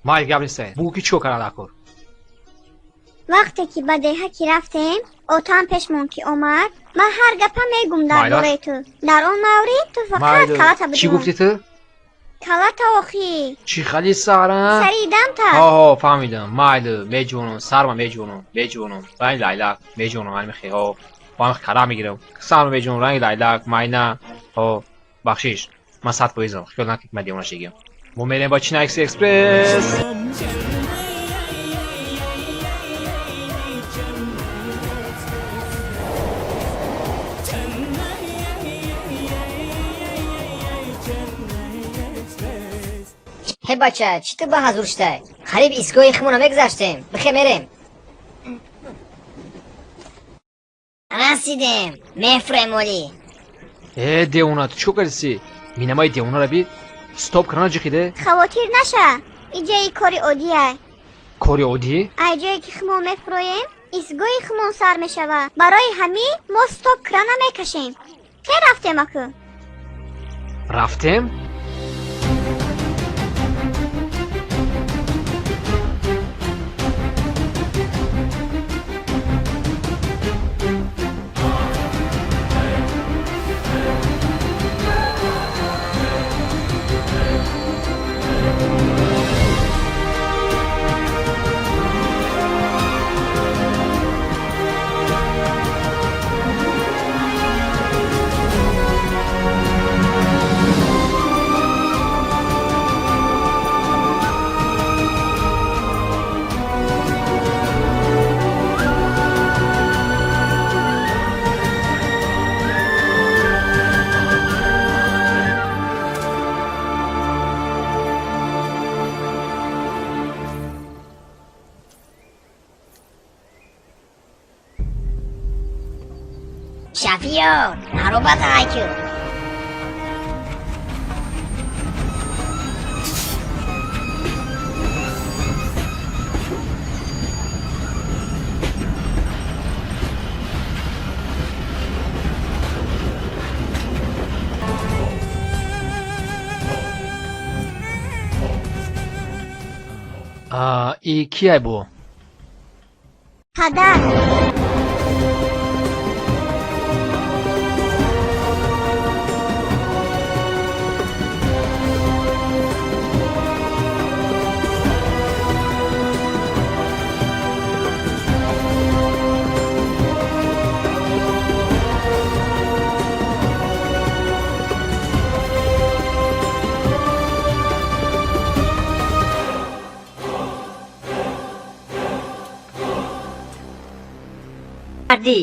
Майли, гап нестай. Бугӯ, ки чӣ кор кардан дар кор? Вақте ки ба деҳа ки рафтем, отам пешмон ки омад, ман ҳар гапа мегум дар Майлаш. бораи ту. Дар он маврид ту фақат Майли. калата Чӣ бидон. гуфтӣ ту? Калата охӣ. Чӣ хали сара? Сари дамта. Ҳо, фаҳмидам. Майли, меҷонам, сарма меҷонам, меҷонам, ранги лайлак меҷонам, ҳамихе, ҳо, бо ҳамихе кара мегирам, сарма меҷонам, ранги лайлак, майна, ҳо. Бахшиш, ман 100%-ам, хиёл накунед, ки ман девона шигам. Мо мерем ба Чина Экспресс. Ҳе, бача, чӣ ту ба ҳазур шутай? Қариб истгоҳи химона мегузаштем. Бихе, мерем. Расидем, мефурем оли. Э, девона, ту чӣ кардиси? Минамаи девонара би, стоп крана ҷиқиде. Хавотир наша, иҷаи кори оддия. Кори оддӣ? Ай ҷое ки химон мефуроем, истгоҳи химон сар мешавад. Барои ҳамин мо стоп крана мекашем. Ке рафтем аку? Рафтем. Шофёр, аробата ҳайку. И кияй бо? Падар. Кардӣ.